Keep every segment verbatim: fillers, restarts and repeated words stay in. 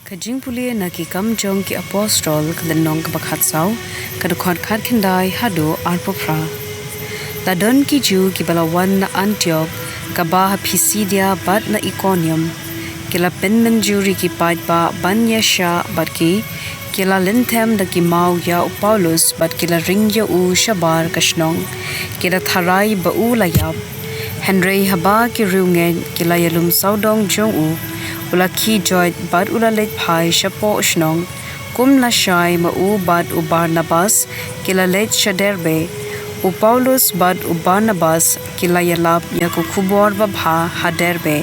Ka jingpule na Ki Kam jong ki Apostol, ka lynnong kaba khatsaw, ka dkhot khatkhyndai haduh arphew phra. La don ki Jiw kiba la wan na Antiok, kaba ha Pisidia bad na Ikonium. Ki la pynmynjur ïa ki paidbah ban ïashah bad ki, ki la lynthem da ki maw ïa u Paulus bad ki la ring ïa u shabar ka shnong. Ki la tharai ba u la ïap. Hynrei haba ki riewngeit ki la ïalum sawdong jong u, u la khih joit bad u la leit phai shapoh shnong. Kum lashai ma u bad u Barnabas ki la leit sha Derbe. U Paulus bad u Barnabas ki la ïalap ïa ka khubor babha ha Derbe,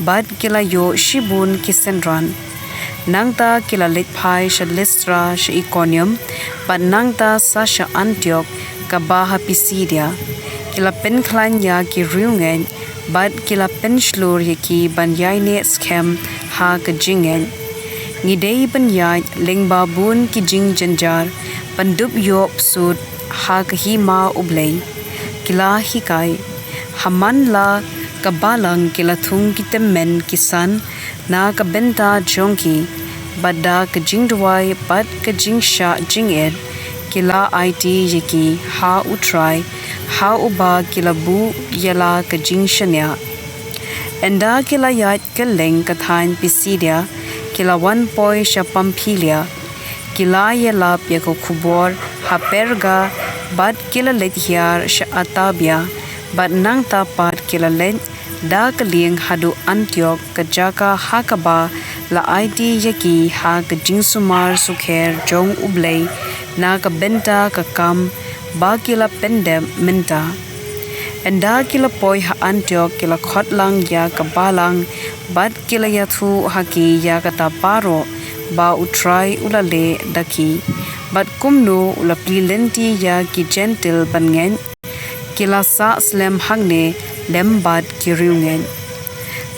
bad ki la ïoh shibun ki synran. Nangta ki la leit phai sha Listra, sha Ikonium, bad nangta sa sha Antiok, kaba ha Pisidia. Ki la pynkhlaiñ ïa ki riewngeit, bad ki la pynshlur ïa ki ban ïaineh skhem ha ka jingngeit. Ngi dei ban ïaid lyngba bun ki jingjynjar, ban dup ïoh bsut ha ka hima U Blei. Ki la hikai. Ha man la ka balang ki la thung ki tymmen ki san na ka bynta jong ki, bad da ka jingduwai bad ka jingshah jingit ki la aiti ïa ki ha U Trai, ha uba ki la buh ïa la ka jingshaniah. Ynda ki la ïaid kylleng ka thaiñ Pisidia, ki la wan poi sha Pamphilia. Ki la ïalap ïa ka khubor ha Perga, bad ki la leit hiar sha Atabia, bad nangta pat ki la leit da ka lieng haduh Antiok, ka jaka ha kaba la aiti ïa ki ha ka jingsumar sukher jong U Blei na ka bynta ka kam ba ki la pyndep mynta. Ynda ki la poi ha Antiok, ki la khot lang ïa ka balang, bad ki la ïathuh ha ki ïa kata baroh ba U Trai u la leh da ki, bad kumno u la plie lynti ïa ki Jentil ban ngeit. Ki la sah slem hangne lem bad ki riewngeit.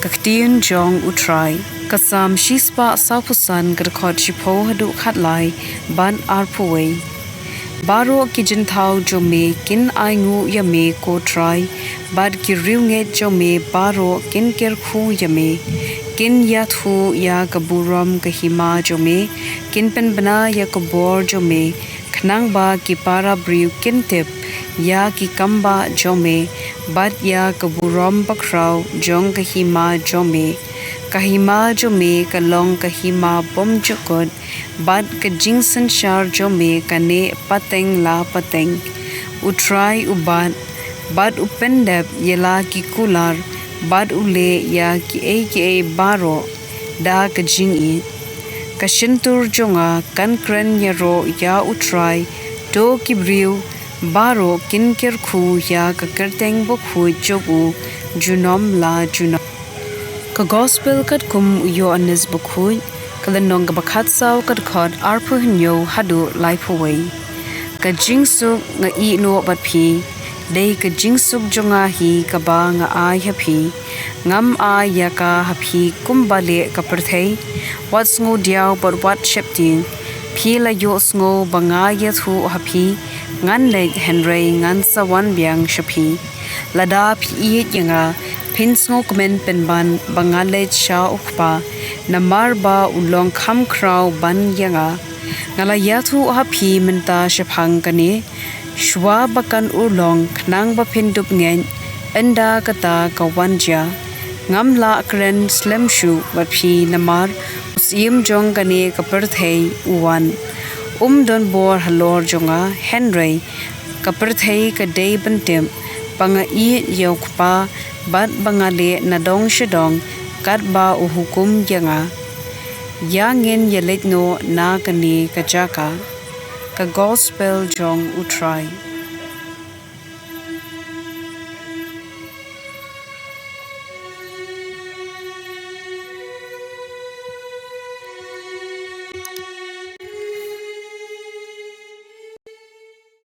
Ka ktien jong U Trai. Ka Salm shispah sawphew san, ka dkhot shiphew haduh khatlai bad arphew wei. Baroh ki jingthaw jong me kin ainguh ïa me, ko Trai, bad ki riewngeit jong me baroh kin kyrkhu ïa me. Kin ïathuh ïa ka burom ka hima jong me, kin pynbna ïa ka bor jong me, khnang ba ki para briew kin tip ïa ki kambah jong me, bad ïa ka burom bakhraw jong ka hima jong me. Ka hima jong me ka long ka hima bymjukut, bad ka jingsynshar jong me ka neh pateng la pateng. U Trai u bat, bad u pyndep ïa la ki kular, bad u leh ïa kiei kiei baroh da ka jingïeit. Ka shyntur jong nga kan kren ïaroh ïa U Trai, to ki briew baroh kin kyrkhu ïa ka kyrteng bakhuid jong u junom la junom. Ka Gospel katkum u Ïoannis Bakhuid, ka lynnong kaba khatsaw, ka dkhot arphew hynñiew haduh laiphew wei. Ka jingsuk nga ïehnoh bad phi, dei ka jingsuk jong nga hi kaba nga ai ha phi. Ngam ai ïa ka ha phi kumba leh ka pyrthei. Wat sngewdiaw bad wat sheptieng. Phi la ïohsngew ba nga ïathuh ha phi, ngan leit hynrei ngan sa wan biang sha phi. Lada phi ïeit ïa nga, phin sngewkmen pynban ba nga leit sha U Kpa, namar ba u long kham khraw ban ïa nga. Nga la ïathuh ha phi mynta shaphang kane, shuwa ba kan urlong, khnang ba phin dup ngeit ynda kata ka wan jia. Ngam lah kren slem shuh bad phi namar u Syiem jong kane ka pyrthei u wan. Um don bor halor jong nga, hynrei ka pyrthei ka dei ban tip ba nga ïeit ïa U Kpa, bad ba nga leh nadong shadong katba u hukum ïa nga. Ïa ngin ïaleit noh na kane ka jaka. Ka Gospel jong U Trai.